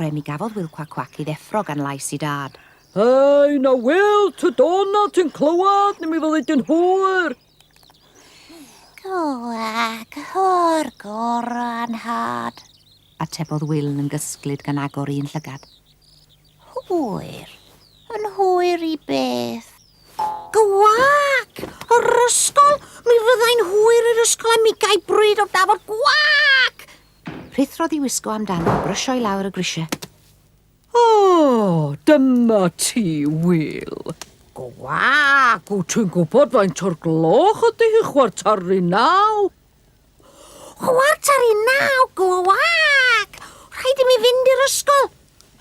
bore mi gafodd Wil Cwac Cwac ei ddeffro gan lais i dad. Hei, na Wil, tyd o'na, ti'n clywed, neu mi fyddi di'n hwyr. Cwac, o'r gorau, nhad. Atebodd Wil yn gysglyd gan agor un llygad. Hwyr? Yn hwyr i beth? Gwac! Yr ysgol! Mi fyddai'n hwyr i'r ysgol a mi gai bryd o dafod. Gwac! Rhuthrodd i wisgo amdano a brysio i lawr y grisiau. O, dyma ti, Wil. Gwac! Wyt ti'n gwybod faint o'r gloch ydy hi? Chwarter i naw. 8:15, Gwac! Rhaid i mi fynd i'r ysgol.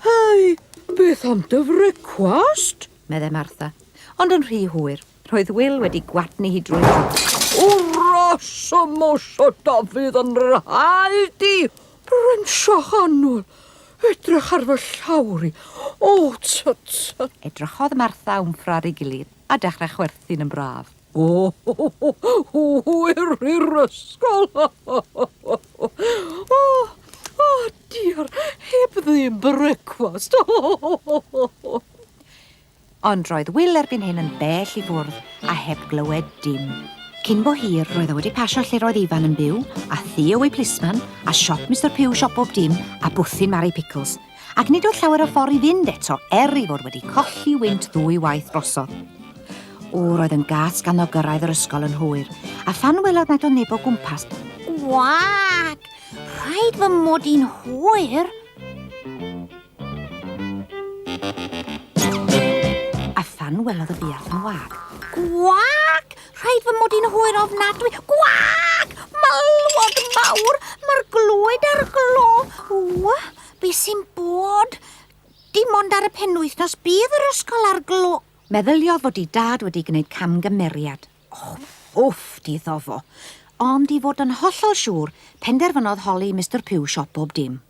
Hei, beth am dy frecwast? Meddai Martha, ond yn rhy hwyr. Roedd Wil wedi gwadnu hi drwy'r drws. Wras y mos o Dafydd yn rhaid i! Brynsiach annwyl, edrych ar fy llawr i. O, tut, tut. Edrychodd Martha a Wmffra ar ei gilydd a dechrau chwerthin yn braf. O, hwyr i'r ysgol! O, o, diar, heb ddim brecwast! Ond roedd Wil erbyn hyn yn bell i ffwrdd a heb glywed dim. Cyn bo hir, roedd o wedi pasio lle roedd Ifan yn byw, a thŷ Owe Plisman, a siop Mister Pugh siop bob dim, a bwthyn Mari Pickles. Ac nid oedd llawer o ffordd i fynd eto, er ei fod wedi colli wynt ddwy waith drosodd. O, roedd yn gas ganddo gyrraedd yr ysgol yn hwyr, a phan welodd nad oedd neb o gwmpas, Gwag! Rhaid fy mod i'n hwyr! A phan welodd y buarth yn wag, Gwag! Rhaid fy mod i'n hwyr ofnadwy. Gwag! Malwod mawr! Mae'r glwyd ar glo! O, be sy'n bod? Dim ond ar y penwythnos bydd yr ysgol ar glo. Meddyliodd fod ei dad wedi gwneud camgymeriad. O, wff, diddo fo. Ond i fod yn hollol siŵr, penderfynodd holi Mister Pugh siop bob dim.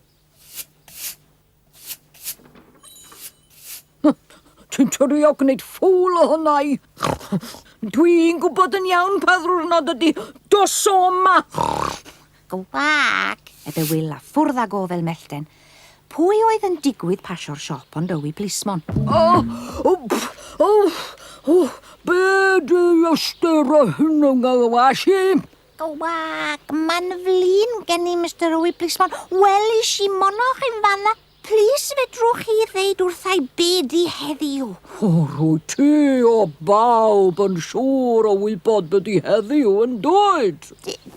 Ti'n trio gwneud ffŵl ohona i. Dwi'n gwybod yn iawn pa ddwrnod ydi. Dos o 'ma! Gwag! Ebe Wil a ffwrdd ag o fel mellten. Pwy oedd yn digwydd pasio'r siop ond Owi Plismon? O, o, o, o, be di ystyr o hyn yng nghywas i? Gwag, mae'n flin gen i, Mister Owi Plismon. Welis i monoch chi'n fanna. Plis fedrwch chi ddeud wrtha i be di heddiw? O, rwyt ti o bawb yn siŵr o wybod be di heddiw, yn dwyt?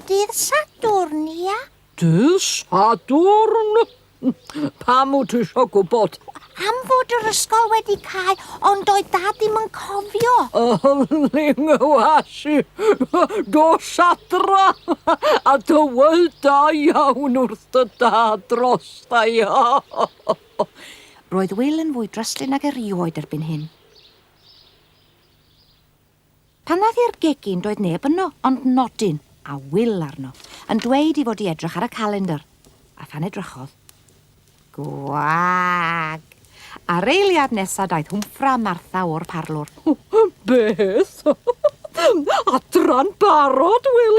Dydd Sadwrn, ia? Dydd Sadwrn? Pam wyt ti isio gwybod? Am fod yr ysgol wedi cau, ond doedd Dad ddim yn cofio. Yng i, dos adra a dywed da iawn wrth dy dad drosta i. Roedd Wil yn fwy dryslyd nag erioed erbyn hyn. Pan ddaeth i'r gegin doedd neb yno ond nodyn, a Wil arno, yn dweud ei fod i edrych ar y calendr. A phan edrychodd, gwag! A'r eiliad nesa daeth Hwmffra a Martha o'r parlwr. Beth? Adra'n barod, Wil!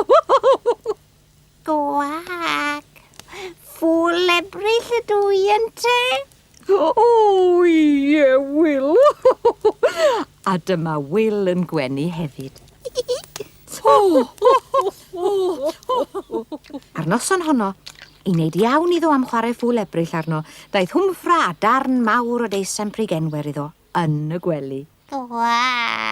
Gwag! Ffŵl Ebrill ydw i ynte? O, ie, Wil! A dyma Wil yn gwenu hefyd. A'r noson honno, i wneud iawn iddo am chwarae ffŵl Ebrill arno, daeth Hwmffra a darn mawr o deisen pry genwer iddo yn y gwely. Gwag!